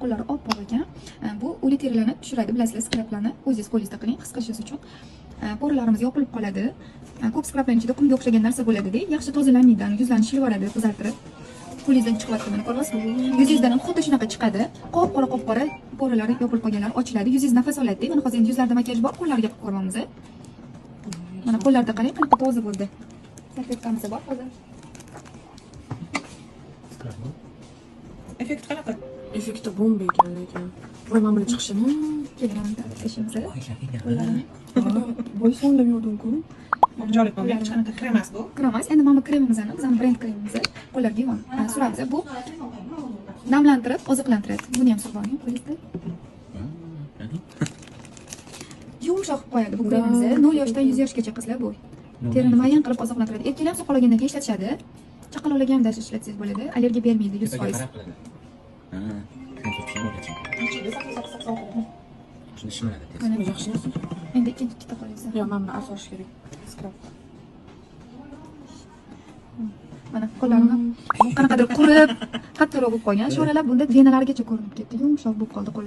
Qo'llari oppoq ekan. Bu o'li terilarni tushiradi, bilasizlar, skrablarni o'zingiz qo'lingizda qiling, his qilishingiz uchun. Poralarimiz yopilib qoladi. Ko'p skrablarning ichida qumga o'xshagan narsa bo'ladi-da, yaxshi tozalanmaydi, yuzlarni shilib yuboradi, qizartirib. Qo'lingizdan chiqyapti, mana ko'ryapsizmi? Yuzingizdan ham xuddi shunaqa chiqadi. Qop-qora qop-qora poralari yopilib qolganlar ochiladi. Yuzingiz nafas oladi. Mana hozir endi yuzlarda makiyaj bor, qo'llarga qilib ko'ryapmiz. Mana qo'llarda qarang, qanaqa toza bo'ldi. Salfetkamiz bor hozir. Effekt qanaqa? Effekti bomba ekan lekin. Voy, mana buni chiqishini. Keling, tashlaymiz. Qo'llarini. Voy, sonlab yurdim-ku. Ajoyib bo'lgan, hech qanaqa krem emas bu. Krem emas. Endi mana bu kremimizni, bizning brend kremimizni qo'llarga suramiz. Bu namlantirib, oziqlantiradi. Buni ham surib oling qo'lingizda. Yumshoq qilib qo'yadi bu kremimizni. 0 yoshdan 100 yoshgacha qizlar bu. Terini mayin qilib oziqlantiradi. Erkaklar ham soqol olgandan keyin ishlatishadi. Chaqaloqlarga ham даже ishlatsangiz bo'ladi. Allergiya bermaydi 100%. Shuni shimiradi tez. Mana Yaxshi narsa. Endi ikkinchi ikkita qo'lingizni. Yo'q, mana buni asosish kerak. Skrab. Mana qo'llarimni qanaqadir qurib, qattiqroq bo'lib qolgan. Sho'ralab bunda venalargacha ko'rinib ketdi. Yumshoq bo'lib qoldi qo'llar.